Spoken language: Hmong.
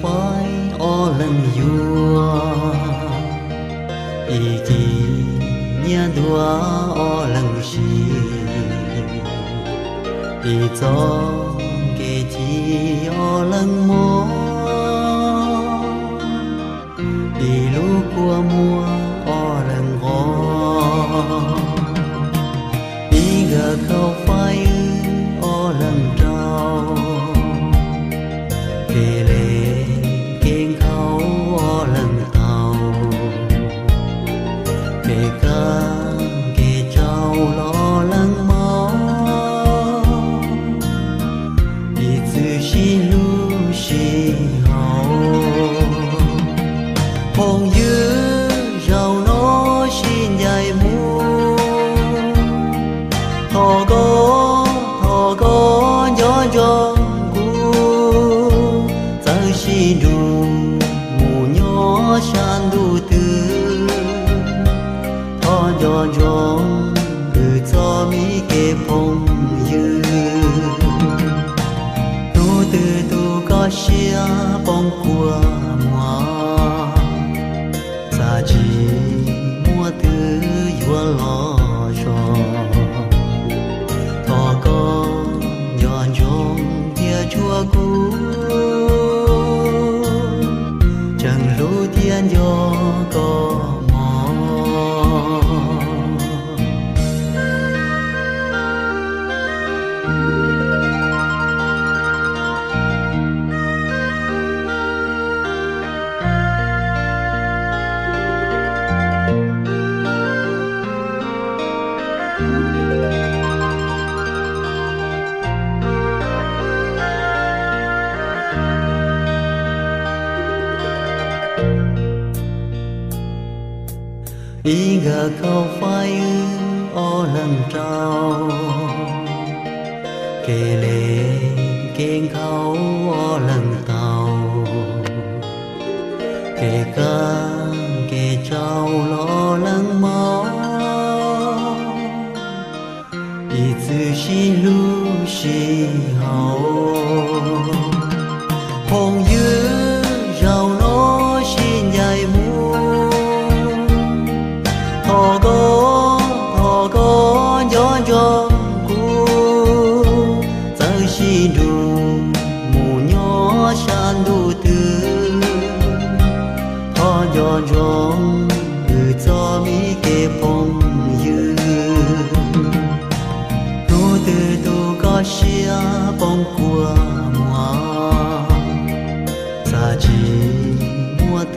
Faib ob leeg yuav, ib cim nyiaj ntuag ob leeg siv, ib txoj kev ci ob leeg mob, ib lub kua muag ob leeg nqos, ib nkawm khaub faib wb ob leeg rau, kev le kev nkhaus ob leeg tau, kev kaj kev tsau los leej mos, ib txwm sib hlub sib haum. Phooj ywg, zaum no sib ncaim mus, thov koj, thov koj nco ntsoov kuv, txawm sib nrug mus nyob sab ntuj twg, thov nco ntsoov wb txoj me kev phooj ywg. Hnub twg tus koj siab poob kua muag, txaj tsis muaj twg yuav los zog, thov koj nco ntsoov thiab tshuav kuv, tseem hlub thiab nco koj mog. Ib nkawm khaub faib wb ob leeg rau, kev le kev nkhaus ob leeg tau, kev kaj kev tsau los leej mos, ib txwm sib hlub sib haum. Phooj ywg, zaum no sib ncaim mus, thov koj, thov koj nco ntsoov kuv, txawm sib nrug mus nyob sab ntuj twg, thov nco ntsoov wb txoj me kev phooj ywg. Hnub twg tus koj siab poob kua muag, txaj tsis muaj